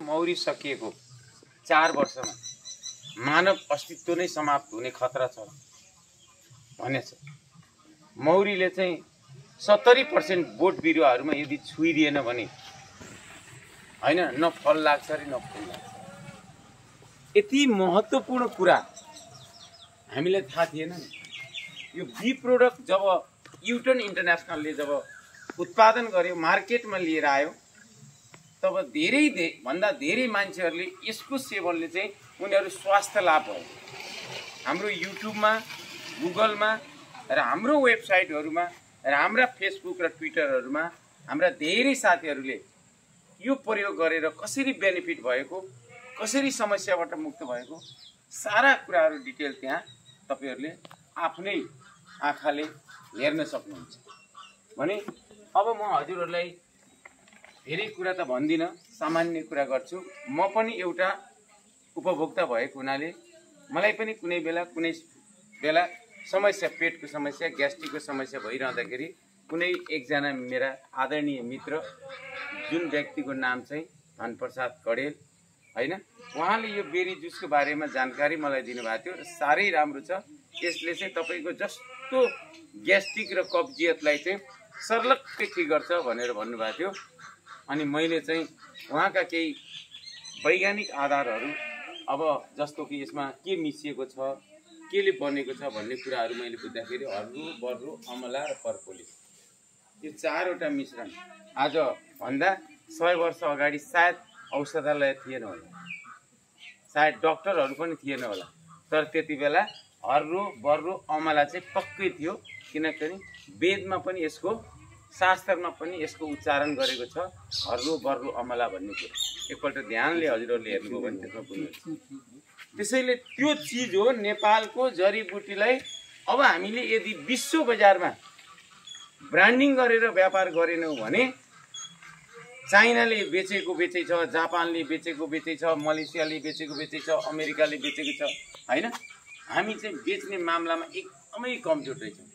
मौरी सकिएको 4 वर्षमा मानव अस्तित्व नै समाप्त हुने खतरा छ भनेछ। मौरीले चाहिँ 70% बोट बिरुवाहरूमा यदि छुइदिएन भने हैन न फल लाग्छ रे न फूल लाग्छ। यति महत्त्वपूर्ण कुरा हामीलाई थाहा थिएन नि। यो बी प्रोडक्ट जब युटर्न इन्टरनेसनलले जब उत्पादन गर्यो, मार्केटमा लिएर आयो, तब भन्दा धेरै मान्छेहरूले यसको सेवनले चाहिँ उनीहरू स्वास्थ्य लाभ भयो। हाम्रो युट्युबमा, गुगलमा र हाम्रो वेबसाइटहरूमा र हाम्रा फेसबुक र ट्विटरहरूमा हाम्रा धेरै साथीहरूले यो प्रयोग गरेर कसरी बेनिफिट भएको, कसरी समस्याबाट मुक्त भएको सारा कुराहरू डिटेल त्यहाँ तपाईहरुले आफ्नै आँखाले हेर्न सक्नुहुन्छ। भने अब म हजुरहरूलाई धेरै कुरा त भन्दिन, सामान्य कुरा गर्छु। म पनि एउटा उपभोक्ता भएको हुनाले मलाई पनि कुनै बेला समस्या, पेटको समस्या, ग्यास्ट्रिकको समस्या भइरहँदाखेरि कुनै एकजना मेरा आदरणीय मित्र, जुन व्यक्तिको नाम चाहिँ धनप्रसाद कडेल हैन, उहाँले यो बेरी जुसको बारेमा जानकारी मलाई दिनुभएको थियो। साह्रै राम्रो छ। यसले चाहिँ तपाईको जस्तो ग्यास्ट्रिक र कब्जियतलाई चाहिँ सर्लक्कै ठिक गर्छ भनेर भन्नुभएको थियो। अनि मैले चाहिँ उहाँका केही वैज्ञानिक आधारहरू, अब जस्तो कि यसमा के मिसिएको छ, केले बनेको छ भन्ने कुराहरू मैले बुझ्दाखेरि हर्रु, बर्रु, अमला र पर्पोलिस, यो 4वटा मिश्रण आज भन्दा 100 वर्ष अगाडि सायद औषधालय थिएन होला, सायद डाक्टरहरू पनि थिएन होला, तर त्यति बेला हर्रु, बर्रु, अमला चाहिँ पक्कै थियो। किनकि वेदमा पनि यसको, शास्त्रमा पनि यसको उच्चारण गरेको छ, हर्रु, बर्रु, अमला भन्ने कुरा। एकपल्ट ध्यानले हजुरहरूले हेर्नुभयो भने त्यसमा बुझ्नुहुन्छ। त्यसैले त्यो चिज हो नेपालको जडीबुटीलाई अब हामीले यदि विश्व बजारमा ब्रान्डिङ गरेर व्यापार गरेनौँ भने चाइनाले बेचेको बेचै छ, जापानले बेचेको बेचै छ, मलेसियाले बेचेको बेचै छ, अमेरिकाले बेचेको छ हैन। हामी चाहिँ बेच्ने मामलामा एकदमै कमजोर रहेछौँ।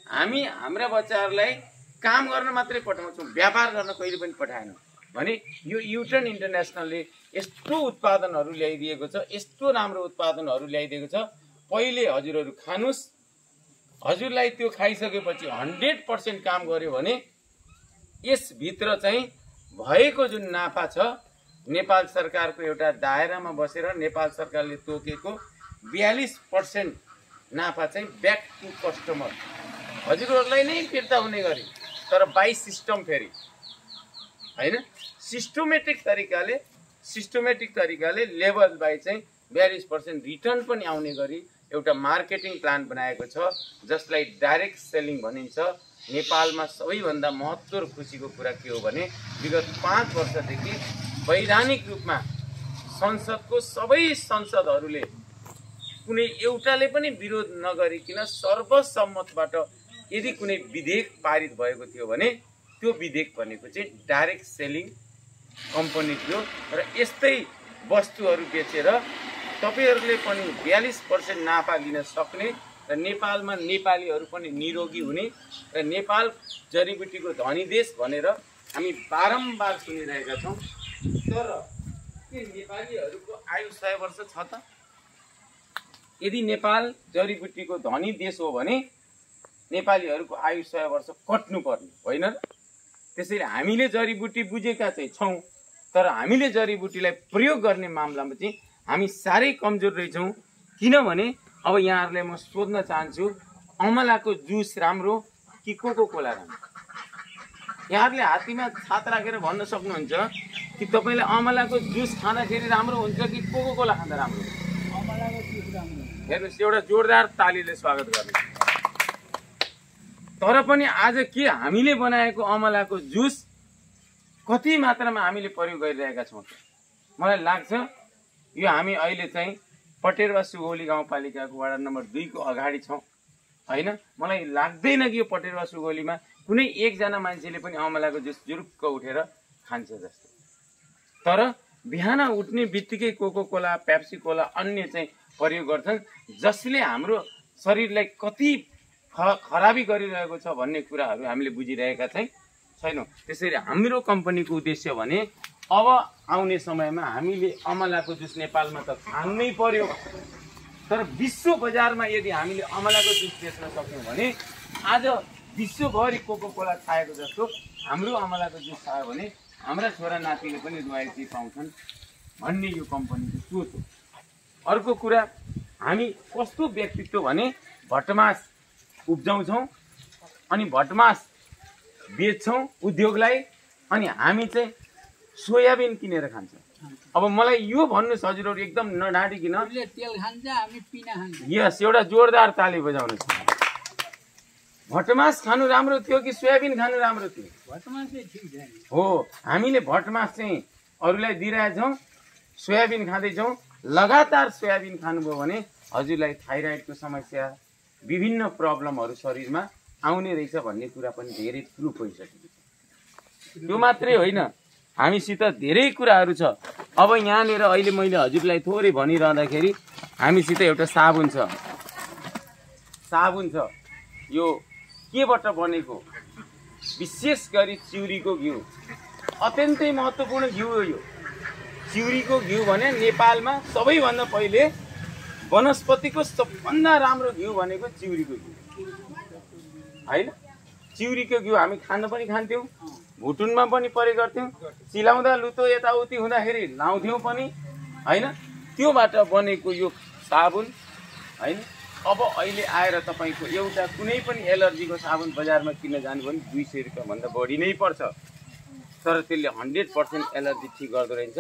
हामी हाम्रा बच्चाहरूलाई काम गर्न मात्रै पठाउँछौँ, व्यापार गर्न कहिले पनि पठाएनौँ। भने यो युटर्न इन्टरनेसनलले यस्तो उत्पादनहरू ल्याइदिएको छ, यस्तो राम्रो उत्पादनहरू ल्याइदिएको छ। पहिले हजुरहरू खानुस्, हजुरलाई त्यो खाइसकेपछि 100% काम गर्यो भने यसभित्र चाहिँ भएको जुन नाफा छ, नेपाल सरकारको एउटा दायरामा बसेर नेपाल सरकारले तोकेको 42% नाफा चाहिँ ब्याक टु कस्टमर हजुरहरूलाई नै फिर्ता हुने गरी, तर बाइ सिस्टम फेरि हैन, सिस्टमेटिक तरिकाले लेभल बाई चाहिँ 42% रिटर्न पनि आउने गरी एउटा मार्केटिङ प्लान बनाएको छ, जसलाई डाइरेक्ट सेलिङ भनिन्छ। नेपालमा सबैभन्दा महत्त्व र खुसीको कुरा के हो भने विगत 5 वर्षदेखि वैधानिक रूपमा संसदको सबै संसदहरूले कुनै एउटाले पनि विरोध नगरिकन सर्वसम्मतबाट यदि कुनै विधेयक पारित भएको थियो भने त्यो विधेयक भनेको चाहिँ डाइरेक्ट सेलिङ कम्पनी थियो। र यस्तै वस्तुहरू बेचेर तपाईहरुले पनि 42% नाफा लिन सक्ने र नेपालमा नेपालीहरू पनि निरोगी हुने र नेपाल जडीबुटीको धनी देश भनेर हामी बारम्बार सुनिरहेका छौँ। तर के नेपालीहरूको आयु 100 वर्ष छ त? यदि नेपाल जडीबुटीको धनी देश हो भने नेपालीहरूको आयु 100 वर्ष कट्नु पर्ने होइन र? त्यसैले हामीले जडीबुटी बुझेका चाहिँ छौँ, तर हामीले जडीबुटीलाई प्रयोग गर्ने मामलामा चाहिँ हामी साह्रै कमजोर रहेछौँ। किनभने अब यहाँहरूलाई म सोध्न चाहन्छु, अमलाको जुस राम्रो कि कोको कोला राम्रो? यहाँहरूले हात्तीमा छात राखेर भन्न सक्नुहुन्छ कि तपाईँलाई अमलाको जुस खाँदाखेरि राम्रो हुन्छ कि कोको कोला खाँदा राम्रो? अमलाको जुस राम्रो। हेर्नुहोस्, एउटा जोरदार तालीले स्वागत गर्नु। तर पनि आज के हामीले बनाएको अमलाको जुस कति मात्रामा हामीले प्रयोग गरिरहेका छौँ? मलाई लाग्छ यो हामी अहिले चाहिँ पटेरवा सुगौली गाउँपालिकाको वडा नम्बर 2 को अगाडि छौँ हैन। मलाई लाग्दैन कि यो पटेरवा सुगौलीमा कुनै एकजना मान्छेले पनि अमलाको जुस जुरुक्क उठेर खान्छ जस्तो। तर बिहान उठ्ने बित्तिकै कोको कोला, पेप्सी कोला अन्य चाहिँ प्रयोग गर्छन्, जसले हाम्रो शरीरलाई कति खराबी गरिरहेको छ भन्ने कुराहरू हामीले बुझिरहेका छैनौँ। त्यसैले हाम्रो कम्पनीको उद्देश्य भने अब आउने समयमा हामीले अमलाको जुस नेपालमा त खानै पर्यो, तर विश्व बजारमा यदि हामीले अमलाको जुस बेच्न सक्यौँ भने आज विश्वभरि कोको कोला खाएको जस्तो हाम्रो अमलाको जुस खायो भने हाम्रा छोरा नातिले पनि रोयल्टी पाउँछन् भन्ने यो कम्पनीको सोच हो। अर्को कुरा, हामी कस्तो व्यक्तित्व भने भटमास उब्जाउँछौँ अनि भटमास बेच्छौँ उद्योगलाई, अनि हामी चाहिँ सोयाबिन किनेर खान्छौँ। अब मलाई यो भन्नुहोस् हजुरहरू एकदम नढाँटिकन, तेल खान्छ हामी पिना खान्छ। यस, एउटा जोरदार ताली बजाउनुहोस्। भटमास खानु राम्रो थियो कि सोयाबिन खानु राम्रो थियो? भटमास चाहिँ ठिक छैन हो, हामीले भटमास चाहिँ अरूलाई दिइरहेछौँ, सोयाबिन खाँदैछौँ। लगातार सोयाबिन खानुभयो भने हजुरलाई थाइराइडको समस्या, विभिन्न प्रब्लमहरू शरीरमा आउने रहेछ भन्ने कुरा पनि धेरै प्रुफ भइसकेको छ। त्यो मात्रै होइन, हामीसित धेरै कुराहरू छ। अब यहाँनिर अहिले मैले हजुरलाई थोरै भनिरहँदाखेरि हामीसित एउटा साबुन छ। साबुन छ, यो केबाट बनेको? विशेष गरी चिउरीको घिउ, अत्यन्तै महत्त्वपूर्ण घिउ हो यो। चिउरीको घिउ भने नेपालमा सबैभन्दा पहिले वनस्पतिको सबभन्दा राम्रो घिउ भनेको चिउरीको घिउ होइन? चिउरीको घिउ हामी खान पनि खान्थ्यौँ, भुटुनमा पनि प्रयोग गर्थ्यौँ, चिलाउँदा लुतो यताउति हुँदाखेरि लाउँथ्यौँ पनि होइन? त्योबाट बनेको यो साबुन होइन? अब अहिले आएर तपाईँको एउटा कुनै पनि एलर्जीको साबुन बजारमा किन्न जानु भने 200 रुपियाँभन्दा बढी नै पर्छ, तर त्यसले 100% एलर्जी ठिक गर्दो रहेछ।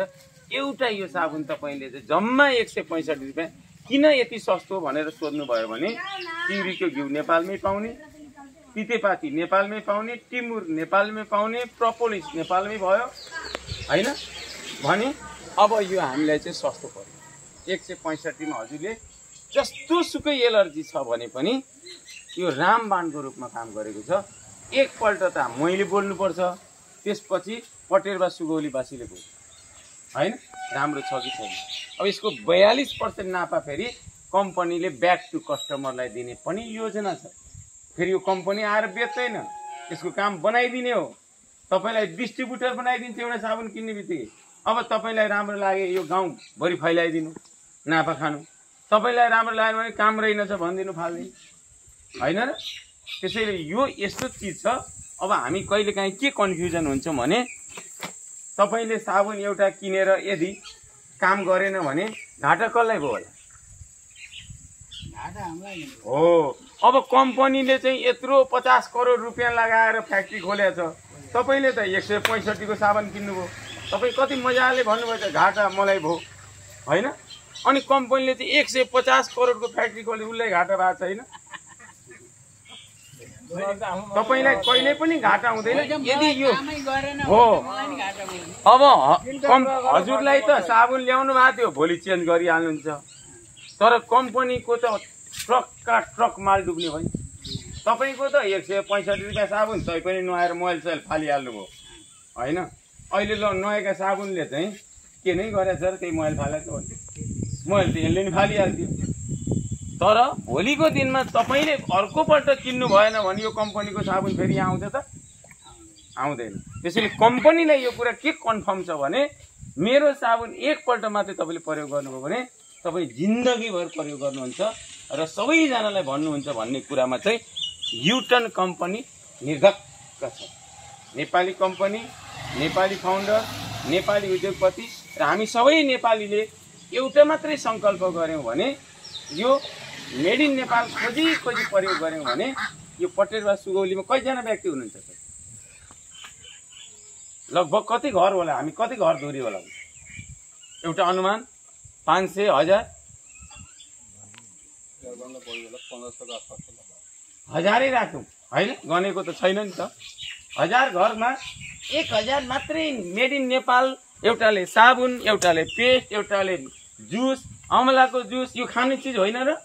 एउटा यो साबुन तपाईँले चाहिँ जम्मा 165 रुपियाँ। किन यति सस्तो भनेर सोध्नुभयो भने चिउरीको घिउ नेपालमै पाउने, तितेपाती नेपालमै पाउने, टिमुर नेपालमै पाउने, प्रोपोलिस नेपालमै भयो होइन भने अब यो हामीलाई चाहिँ सस्तो पर्यो। 165 मा हजुरले जस्तो सुकै एलर्जी छ भने पनि यो रामबाणको रूपमा काम गरेको छ। एकपल्ट त मैले बोल्नुपर्छ, त्यसपछि पटेरबा सुगौलीवासीले बोल्छ होइन, राम्रो छ कि छैन। अब यसको 42% नाफा फेरि कम्पनीले ब्याक टु कस्टमरलाई दिने पनि योजना छ। फेरि यो कम्पनी आएर बेच्दैन, यसको काम बनाइदिने हो। तपाईँलाई डिस्ट्रिब्युटर बनाइदिन्छ एउटा साबुन किन्ने बित्तिकै। अब तपाईँलाई राम्रो लागे यो गाउँभरि फैलाइदिनु, नाफा खानु। तपाईँलाई राम्रो लाग्यो भने काम रहेनछ भनिदिनु फाल्दिनु होइन र? त्यसैले यो यस्तो चिज छ। अब हामी कहिलेकाहीँ के कन्फ्युजन हुन्छौँ भने तपाईँले साबुन एउटा किनेर यदि काम गरेन भने घाटा कसलाई भयो होला? घाटा हामीलाई हो। अब कम्पनीले चाहिँ यत्रो 50 करोड रुपियाँ लगाएर फ्याक्ट्री खोलेको छ, तपाईँले त 165 को साबुन किन्नुभयो। तपाईँ कति मजाले भन्नुभयो त घाटा मलाई भयो होइन? अनि कम्पनीले चाहिँ 150 करोडको फ्याक्ट्री खोले, उसलाई घाटा भएको छैन? तपाईँलाई कहिले पनि घाटा हुँदैन यदि यो हो। अब हजुरलाई त साबुन ल्याउनु भएको थियो, भोलि चेन्ज गरिहाल्नुहुन्छ, तर कम्पनीको त ट्रकका ट्रक माल डुब्ने भयो। तपाईँको त 165 रुपियाँ साबुन तै पनि नुहाएर मोबाइल सोइल फालिहाल्नुभयो होइन? अहिले ल नयाँका साबुनले चाहिँ के नै गरेछ र त्यही मोबाइल फालेको हो, मोबाइल त यसले नि फालिहाल्थ्यो। तर भोलिको दिनमा तपाईँले अर्कोपल्ट किन्नु भएन भने यो कम्पनीको साबुन फेरि आउँछ त? आउँदैन। त्यसैले कम्पनीलाई यो कुरा के कन्फर्म छ भने मेरो साबुन एकपल्ट मात्रै तपाईँले प्रयोग गर्नुभयो भने तपाईँ जिन्दगीभर प्रयोग गर्नुहुन्छ र सबैजनालाई भन्नुहुन्छ भन्ने कुरामा चाहिँ युटर्न कम्पनी निर्धक्क छ। नेपाली कम्पनी, नेपाली फाउन्डर, नेपाली उद्योगपति र हामी सबै नेपालीले एउटा मात्रै सङ्कल्प गऱ्यौँ भने यो मेड इन नेपाल खोजी प्रयोग गऱ्यौँ भने यो पटेरबा सुगौलीमा कतिजना व्यक्ति हुनुहुन्छ? लगभग कति घर होला? हामी कति घर धुरी होला? एउटा अनुमान 500, 1000, 1000 राखौँ होइन? गनेको त छैन नि त। 1000 घरमा 1000 मात्रै मेड इन नेपाल, एउटाले साबुन, एउटाले पेस्ट, एउटाले जुस, अमलाको जुस। यो खाने चिज होइन र?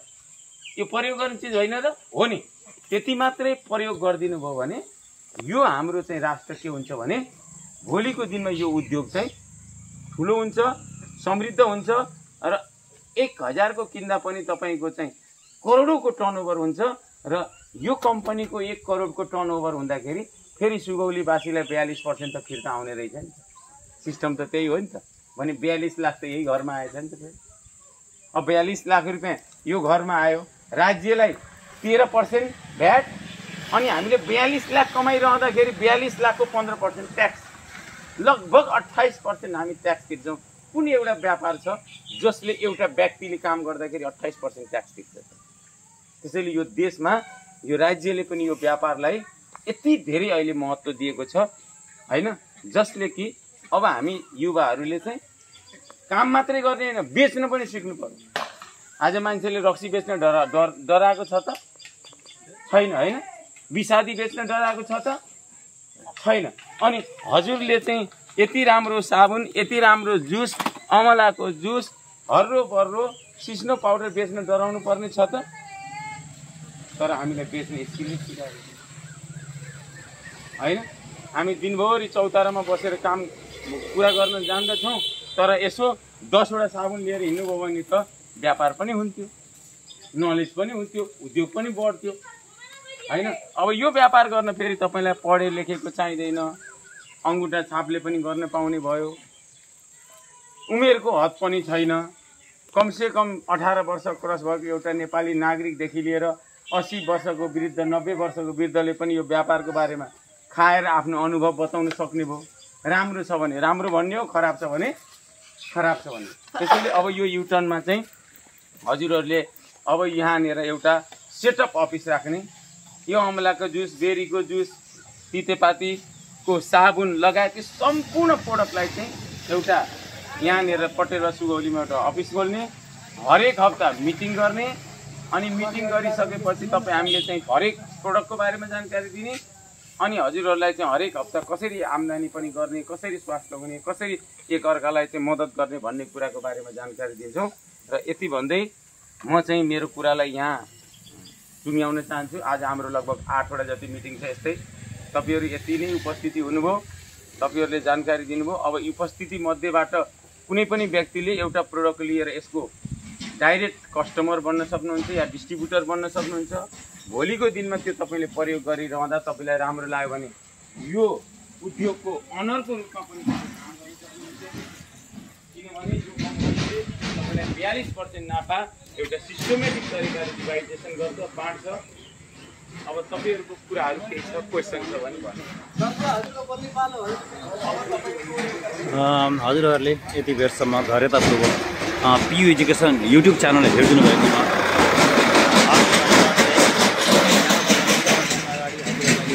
यो प्रयोग गर्ने चिज होइन र? हो नि। त्यति मात्रै प्रयोग गरिदिनु भयो भने यो हाम्रो चाहिँ राष्ट्र के हुन्छ भने भोलिको दिनमा यो उद्योग चाहिँ ठुलो हुन्छ, समृद्ध हुन्छ र 1000 को किन्दा पनि तपाईँको चाहिँ करोडौँको टर्नओभर हुन्छ र यो कम्पनीको 1 करोडको टर्नओभर हुँदाखेरि फेरि सुगौलीवासीलाई 42% त फिर्ता आउने रहेछ नि। सिस्टम त त्यही हो नि त। भने 42 लाख त यही घरमा आएछ नि त फेरि। अब 42 लाख रुपियाँ यो घरमा आयो, राज्यलाई 13% भ्याट, अनि हामीले 42 लाख कमाइरहँदाखेरि 42 लाखको 15% ट्याक्स, लगभग 28% हामी ट्याक्स तिर्छौँ। कुन एउटा व्यापार छ जसले एउटा व्यक्तिले काम गर्दाखेरि 28% ट्याक्स तिर्छ? त्यसैले यो देशमा यो राज्यले पनि यो व्यापारलाई यति धेरै अहिले महत्त्व दिएको छ हैन, जसले कि अब हामी युवाहरूले चाहिँ काम मात्रै गर्ने हैन, बेच्न पनि सिक्नु पर्यो। आज मान्छेले रक्सी बेच्न डराएको छ त छैन हैन, विषादी बेच्न डराएको छ त छैन। अनि हजुरले चाहिँ यति राम्रो साबुन, यति राम्रो जुस, अमलाको जुस, हर्रो बर्रो सिस्नो पाउडर बेच्न डराउनु पर्ने छ त? तर हामीलाई बेच्ने स्किल सिकाएको हैन। हामी दिनभरि चौतारामा बसेर काम पुरा गर्न जान्दछौँ, तर यसो 10 वटा साबुन लिएर हिँड्नुभयो भने त व्यापार पनि हुन्थ्यो, नलेज पनि हुन्थ्यो, उद्योग पनि बढ्थ्यो हैन। अब यो व्यापार गर्न फेरि तपाईँलाई पढे लेखेको चाहिँदैन, अङ्गुठा छापले पनि गर्न पाउने भयो, उमेरको हद पनि छैन। कमसेकम 18 वर्ष क्रस भएको एउटा नेपाली नागरिकदेखि लिएर 80 वर्षको वृद्ध, 90 वर्षको वृद्धले पनि यो व्यापारको बारेमा खाएर आफ्नो अनुभव बताउन सक्ने भयो। राम्रो छ भने राम्रो भन्ने हो, खराब छ भने खराब छ भन्ने। त्यसैले अब यो युटर्नमा चाहिँ हजुरहरूले अब यहाँनिर एउटा सेटअप अफिस राख्ने, यो अमलाको जुस, बेरीको जुस, तितेपातीको साबुन लगायत सम्पूर्ण प्रोडक्टलाई चाहिँ एउटा यहाँनिर पटेल सुगौलीमा एउटा अफिस खोल्ने, हरेक हप्ता मिटिङ गर्ने, अनि मिटिङ गरिसकेपछि तपाईँ हामीले चाहिँ हरेक प्रोडक्टको बारेमा जानकारी दिने, अनि हजुरहरूलाई चाहिँ हरेक हप्ता कसरी आम्दानी पनि गर्ने, कसरी स्वास्थ्य हुने, कसरी एकअर्कालाई चाहिँ मद्दत गर्ने भन्ने कुराको बारेमा जानकारी दिन्छौँ। र यति भन्दै म चाहिँ मेरो कुरालाई यहाँ टुङ्ग्याउन चाहन्छु। आज हाम्रो लगभग 8 वटा जति मिटिङ छ। यस्तै तपाईँहरू यति नै उपस्थिति हुनुभयो, तपाईँहरूले जानकारी दिनुभयो। अब उपस्थिति मध्येबाट कुनै पनि व्यक्तिले एउटा प्रोडक्ट लिएर यसको डाइरेक्ट कस्टमर बन्न सक्नुहुन्छ या डिस्ट्रिब्युटर बन्न सक्नुहुन्छ। भोलिको दिनमा त्यो तपाईँले प्रयोग गरिरहँदा तपाईँलाई राम्रो लाग्यो भने यो उद्योगको अनरको रूपमा पनि काम गर्न सक्नुहुन्छ। किनभने यो कम्पनीले तपाईँलाई 42% नाफा एउटा सिस्टमेटिक तरिकाले डिभाइडेसन गर्छ, बाँड्छ। अब तपाईँहरूको कुराहरू केही छ, क्वेसन छ भने भन्नु। हजुरहरूले यति बेरसम्म घर यतापूर्वक पियु एजुकेसन युट्युब च्यानल हेरिदिनु भएकोमा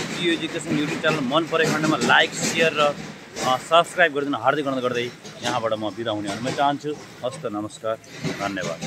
पियु एजुकेसन युट्युब च्यानल मन परेको खण्डमा लाइक, सेयर र सब्सक्राइब गरिदिनु हार्दिक अनुरोध गर्दै यहाँबाट म बिदा हुने अनुमति चाहन्छु। हस्त, नमस्कार, धन्यवाद।